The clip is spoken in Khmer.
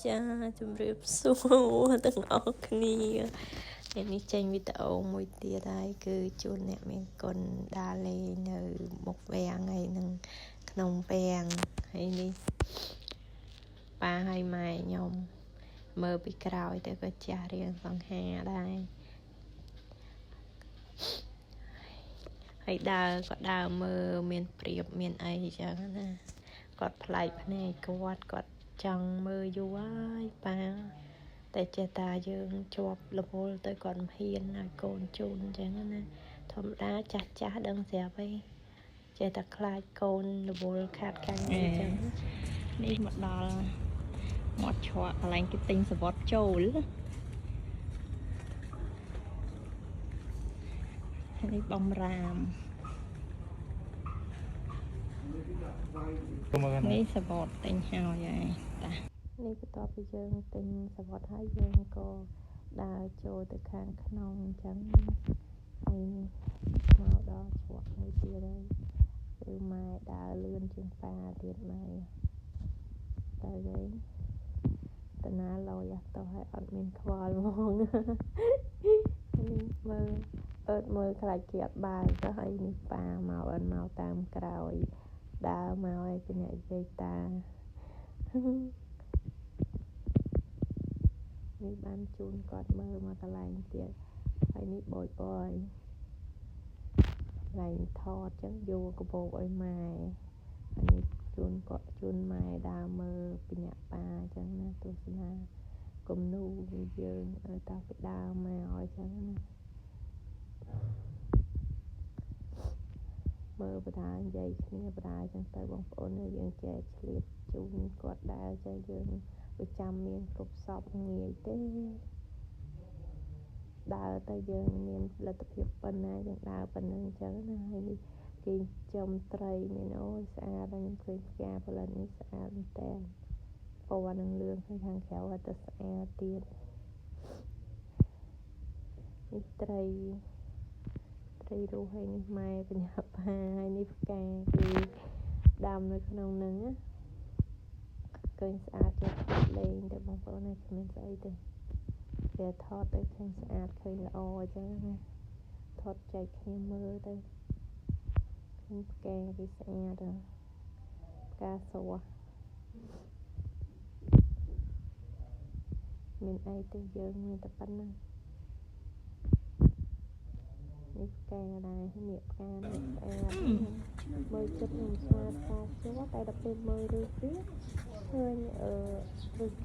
ចាជម្រាបសួរទាំងអស់គ្នាថ្ងៃនេះចេញវីដេអូមួយទៀតហើយគឺជូនអ្នកមានគុណដើរលេងនៅមុខវាំងហើយនឹងក្នុងវាំងហើយនេះប៉ាហើយម៉ែខ្ញុំមើលពីក្រោយទៅក៏ចាស់រៀងសង្ហាដែរហើយដើរក៏ដើរមើលមានព្រៀបមានអីចឹងណាគាត់ប្លែកភ្នែកគាត់គាត់ចង់មើលយូរហើយប៉ាតែចេះតាយើងជាប់រវល់ទៅគាត់មិនហ៊ានឲ្យកូនជូនអញ្ចឹងណាធម្មតាចាស់ចាស់ដឹងស្រាប់ឯងចេះតែខ្លាចកូនរវល់ខាតការងារអញ្ចឹង នេះមកដល់មាត់ច្រកកន្លែងគេទិញសវត្តចូលនេះបំរាមនេះសវត្តទិញហើយហើយតា នេះបន្ទាប់ពីយើងទិញសវត្តហើយយើងក៏ដើរចូលទៅខាងក្នុងអញ្ចឹងណាហើយនេះមកដល់ច្រកមួយទៀតហើយគឺម៉ែដើរលឿនជាងប៉ាទៀតម៉ែទៅវិញតាណាលយអត់តោះហើយអត់មានខ្វល់ហ្មង នេះមើលអើតមើលខ្លាចគេអត់បើកទៅហើយនេះប៉ាមកអត់មកតាមក្រោយដើរមកឲ្យគេអ្នកនិយាយតា នេះបានជូនគាត់មើលមកកន្លែងទៀតហើយនេះបយបយកន្លែងថតចឹងយកកបោកឲ្យម៉ែហើយនេះជូនគាត់ជូនម៉ែដើរមើលបញ្ញាប៉ាចឹងណាទស្សនាគំនូយើងតាំងពីដើមមកឲ្យចឹងណាមើលបដានិយាយគ្នាបដាចឹងទៅបងប្អូនយើងចែកឆ្លៀតជូនគាត់ដែរចឹងយើងវាចាំមានគ្រប់សពងាយទេដើរទៅយើងមានលទ្ធភាពប៉ុណ្ណាយើងដើរប៉ុណ្ណឹងអញ្ចឹងណាហើយនេះគេចំត្រីមានអូយស្អាតហើយខ្ញុំឃើញផ្កាផលិតនេះស្អាតមែនតើពណ៌នឹងលឿងឃើញខាងក្រៅអត់ទៅស្អាតទៀតនេះត្រីត្រីរស់ហើយនេះម៉ែបញ្ញាផាហើយនេះផ្កាគេដាំនៅក្នុងហ្នឹងណាឃើញស្អាតចិត្តលេងទៅបងប្អូនណាគ្មានស្អីទេគេថតទៅឃើញស្អាតឃើញល្អអញ្ចឹងណាថតចែកគ្នាមើលទៅឃើញផ្កាគេស្អាតផ្កាស្រស់មានអីទេយើងមានតែប៉ុណ្្នឹងនេះផ្កាដែរនេះផ្កានេះស្អាតមើលចិត្តខ្ញុំស្អាតផ្កាជ័រតែដល់ពេលមើលឬវាឃើញអឺឬជាប់